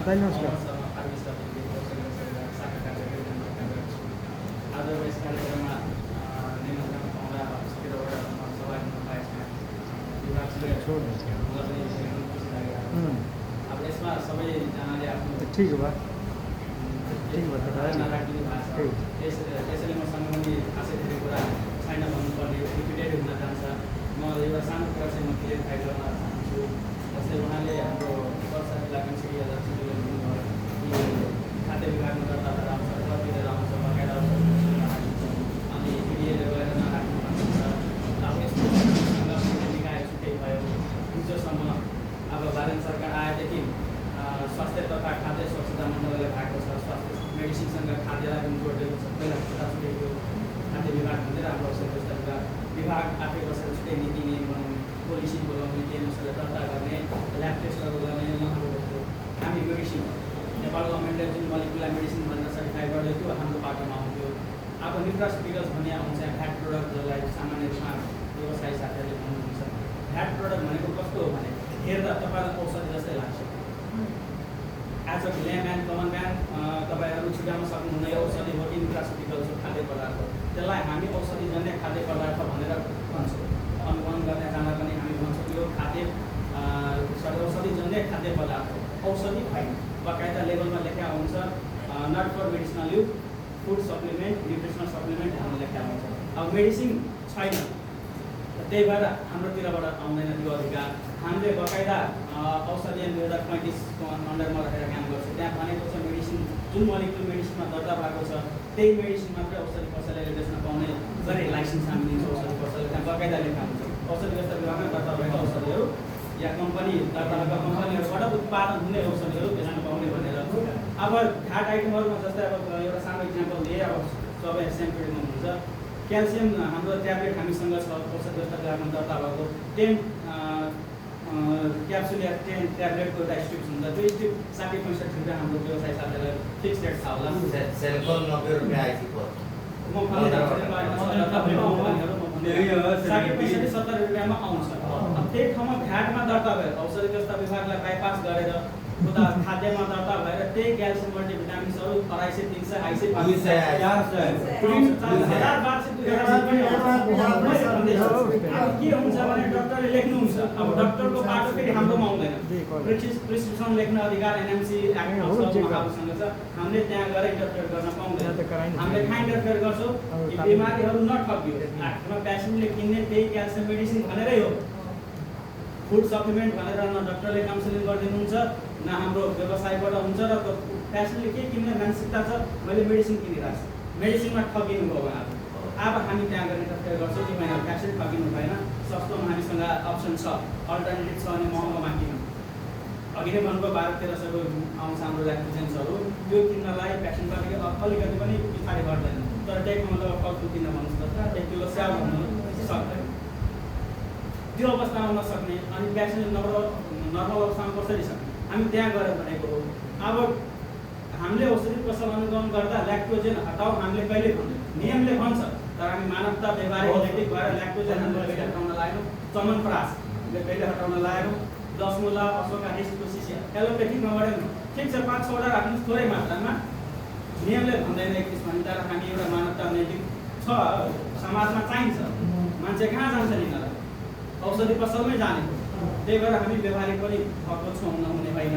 नमस्कार। आज यस कार्यक्रममा निमन्त्रण पाउँदा अब यसमा सबैजनाले आफ्नो ठीक भयो नराख्ने भाषा यसैले मसँग पनि खासै धेरै कुरा छैन भन्नुपर्ने रिपिटेड हुन जान्छ। म एउटा सानो कुरा चाहिँ म क्लियरिफाई गर्न चाहन्छु। जस्तै उहाँले हाम्रो वर्षा जिल्लाका सिडी अध्यक्षले भन्नुभयो कि खाद्य विभागमा दर्ता भएर आउँछ, कतिखेर आउँछ, बकाइदा आउँछ अनि पिडिएले गएर नराख्नु भन्छ। अब यस्तो निकाय छुट्टै भयो। हिजोसम्म अब भारत सरकार आएदेखि स्वास्थ्य तथा खाद्य स्वच्छता मण्डलले भएको छ। स्वास्थ्य मेडिसिनसँग खाद्यलाई पनि जोडिएको छ। पहिला छुट्टा छुट्टै खाद्य विभाग भन्दै हाम्रो औषध व्यवस्था विभाग आफै बसेर छुट्टै नीति नियम बनाउने, पोलिसी बोलाउने, त्यो अनुसार दर्ता गर्ने, ल्याब टेस्टहरू गर्ने उहाँहरूको हामी मेडिसिन नेपाल गभर्मेन्टले जुन मलिकुलर मेडिसिन भनेर सर्टिफाई गर्दै थियो हाम्रो पाटोमा आउँथ्यो। अब न्युट्रास्युटिकल्स भन्ने आउँछ भ्याट प्रोडक्ट, जसलाई सामान्य रूपमा व्यवसायी साथीहरूले भन्नुहुन्छ। भ्याट प्रोडक्ट भनेको कस्तो हो भने हेर्दा तपाईँलाई औषधि जस्तै लाग्छ। As a layman common man तपाईँहरू छुट्याउन सक्नुहुन्न यो औषधि हो कि न्युट्रास्युटिकल्स हो, खाद्य पदार्थ। त्यसलाई हामी औषधिजन्य खाद्य पदार्थ भनेर भन्छौँ। अनुगमन गर्ने जाँदा पनि हामी भन्छौँ यो औषधिजन्य खाद्य पदार्थ औषधि होइन। बकाइदा लेबलमा लेखा हुन्छ not for medicinal use, food supplement, nutritional supplement भनेर लेखा हुन्छ। अब मेडिसिन छैन, त्यही भएर हाम्रोतिरबाट आउँदैन त्यो अधिकार। हामीले बकाइदा औषधि ऐन 2035 को अन्डरमा रहेर काम गर्छौँ। त्यहाँ भनेको छ मेडिसिन जुन मलिकुलर मेडिसिनमा दर्ता भएको छ त्यही मेडिसिन मात्रै औषधि पसलले बेच्न पाउने गरी लाइसेन्स हामी दिन्छौँ। औषधि पसलले त्यहाँ बकाइदा लेखा हुन्छ औषधि व्यवस्था विभागमा दर्ता भएका औषधिहरू या कम्पनी दर्ता भएका कम्पनीहरूबाट उत्पादन हुने औषधिहरू बेच्न पाउने भनेर। अब घाट आइटमहरूमा जस्तै अब एउटा सानो इक्जाम्पल दिएँ, अब सबै एसएमपीमा हुन्छ क्याल्सियम हाम्रो ट्याब्लेट हामीसँग छ औषध व्यवस्था विभागमा दर्ता भएको 10 क्याप्सुल या 10 ट्याब्लेटको एउटा स्ट्रिप हुन्छ। त्यो स्ट्रिप 60-65 रुपियाँ हाम्रो व्यवसाय साथीलाई फिक्स रेट छ होला। सेल्फोन 90 रुपियाँ आइसक्यो। म भन्दै जान्छु 60-65-70 रुपियाँमा आउँछ। अब त्यही ठाउँमा भ्याटमा दर्ता भएर औषधि व्यवस्था विभागलाई बाइपास गरेर उता खाद्यमा दर्ता भएर त्यही क्याल्सियम मल्टिभिटामिन्सहरू 250-300 आइसक्यो। के हुन्छ भने डक्टरले लेख्नुहुन्छ। अब डक्टरको बाटो फेरि हाम्रोमा आउँदैन। प्रिस्क्रिप्सन लेख्ने अधिकार एनएमसी एक्टसँग छ। हामीले त्यहाँ गएर इन्टरफेयर गर्न पाउँदैन। हामीले कहाँ इन्टरफेयर गर्छौँ कि बिमारीहरू नठगियोस्। आफ्नो पेसेन्टले किन्ने त्यही क्याल्सियम मेडिसिन भनेरै हो। फुड सप्लिमेन्ट भनेर न डक्टरले काउन्सिलिङ गरिदिनुहुन्छ न हाम्रो व्यवसायबाट हुन्छ। र पेसेन्टले के किन्ने मानसिकता छ, मैले मेडिसिन किनिरहेको छु, मेडिसिनमा ठगिनु भयो उहाँहरू। अब हामी त्यहाँ गएर इन्टरफेयर गर्छौँ कि मैले पेसेन्ट ठगिनु भएन, सस्तोमा हामीसँग अप्सन छ, अल्टरनेटिभ छ अनि महँगोमा किनौँ। अघि नै भन्नुभयो 1200-1300 आउँछ हाम्रो ल्याक्टोजेन्सहरू। त्यो किन्नलाई पेसेन्टबाट अलिकति पनि पछाडि घट्दैन। तर टेकमा मतलब फलफुल किन्न भन्नुहोस् त 1 किलो स्याउ भन्नु सक्दैन। त्यो अवस्थामा नसक्ने अनि पेसेन्ट नर्मल अवस्थामा कसरी सक्ने हामी त्यहाँ गएर भनेको हो। अब हामीले औषधि पसल अनुगमन गर्दा ल्याक्टोजेन हटाऊ हामीले कहिले भन्दैनौँ, नियमले भन्छ। तर हामी मानवता व्यवहारिक इलेक्ट्रिक भएर ल्याक्टोजेन हामीले हटाउन लागेनौँ। चमनप्रासले कहिले हटाउन लागेनौँ। 10 मुला अशोका हिस्टको सिसिया एलोपेथिकमा बढेनौँ। ठिक छ 5-6वटा राख्नुहोस् थोरै मात्रामा, नियमले भन्दैन 21 भने। तर हामी एउटा मानवता नैतिक छ, समाजमा चाहिन्छ। मान्छे कहाँ जान्छ लिनलाई? औषधि पसलमै जाने। त्यही भएर हामी व्यवहारिक पनि भएको छौँ, नहुने होइन।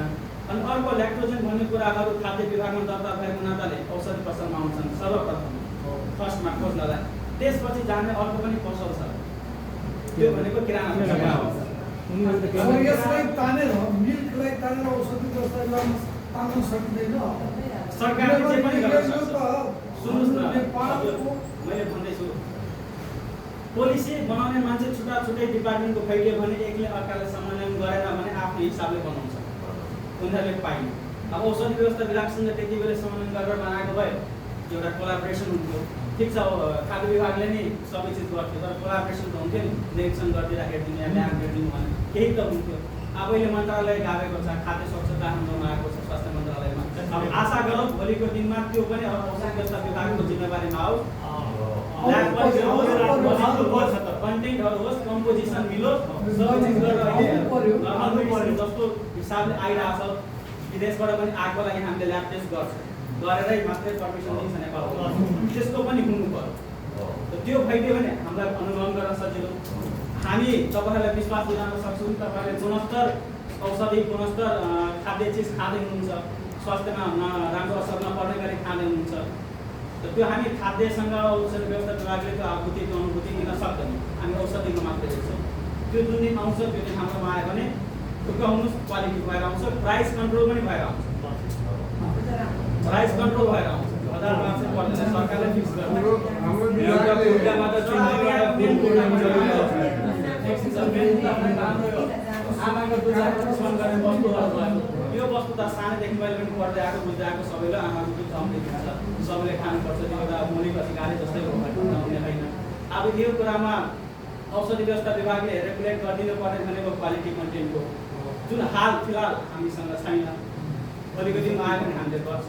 अनि अर्को ल्याक्टोजेन भन्ने कुराहरू खाद्य विभागमा दर्ता भएको नाताले औषधि पसलमा आउँछन् सर्वप्रथम फर्स्टमा खोज्नलाई। त्यसपछि जाने अर्को पनि पसल छ, त्यो भनेको किराना दोकान हो। यसलाई तानेर मिल्कलाई तानेर औषधि व्यवस्था गर्न तान्न सकिँदैन। सरकारले जे पनि गर्न सक्छ। सुन्नुहोस् न, मैले भन्दैछु पोलिसी बनाउने मान्छे छुट्टा छुट्टै डिपार्टमेन्टको फैलियो भने एकले अर्कालाई समन्वय गरेन भने आफ्नो हिसाबले बनाउँछ, उनीहरूले पाइने। अब औषधि व्यवस्था विभागसँग त्यति बेला समन्वय गरेर बनाएको भए एउटा कोलाबोरेसन हुन्थ्यो। ठिक छ खाद्य विभागले नै सबै चिज गर्थ्यो, तर कोलाबोरेसन त हुन्थ्यो नि। निरीक्षण गरिदिएर हेरिदिनु या ल्याब हेरिदिनु भने केही त हुन्थ्यो। अब अहिले मन्त्रालय गाभेको छ, खाद्य स्वच्छता हाम्रोमा आएको छ स्वास्थ्य मन्त्रालयमा। अब आशा गरौँ भोलिको दिनमा त्यो पनि औषधि व्यवस्था विभागको जिम्मेवारीमा आओस्। कन्टेन्टहरू होस्, कम्पोजिसन मिलोस्, सबै चिज गरेर अहिले नर्मल मेडिसिन जस्तो हिसाबले आइरहेको छ। विदेशबाट पनि आएकोलाई हामीले ल्याब टेस्ट गर्छौँ, गरेरै मात्रै पर्मिसन दिन्छ नेपालको, त्यस्तो पनि हुनु पर्यो। त्यो भइदियो भने हामीलाई अनुगमन गर्न सजिलो, हामी तपाईँहरूलाई विश्वास दिलाउन सक्छौँ तपाईँहरूले गुणस्तर औषधि गुणस्तर खाद्य चिज खाँदै हुनुहुन्छ, स्वास्थ्यमा राम्रो असर नपर्ने गरी खाँदै हुनुहुन्छ। त्यो हामी खाद्यसँग औषधि व्यवस्था विभागले त्यो आपूर्तिको अनुभूति दिन सक्दैन, हामी औषधिको मात्रै हेर्छौँ। त्यो जुन दिन आउँछ त्यो दिन हाम्रोमा आयो भने हुर्काउनुहोस्, क्वालिटी भएर आउँछ, प्राइस कन्ट्रोल पनि भएर आउँछ, प्राइस कन्ट्रोल भएर आउँछ। 1500 पर्दैन, सरकारले फिक्स गर्छ। आमाको दुधलाई उत्पादन गर्ने वस्तुहरू भयो, यो वस्तु त सानैदेखि मैले पनि पढ्दै आएको बुझ्दै आएको सबैलाई आमाको दुध अमृत हुन्छ, सबैले खानुपर्छ, त्यो एउटा मौलिक अधिकार जस्तै हो हुने होइन। अब यो कुरामा औषधि व्यवस्था विभागले रेगुलेट गरिदिनु पर्ने भनेको क्वालिटी कन्टेन्टको जुन हाल फिलहाल हामीसँग छैन, भोलिको दिनमा आयो भने हामीले गर्छौँ।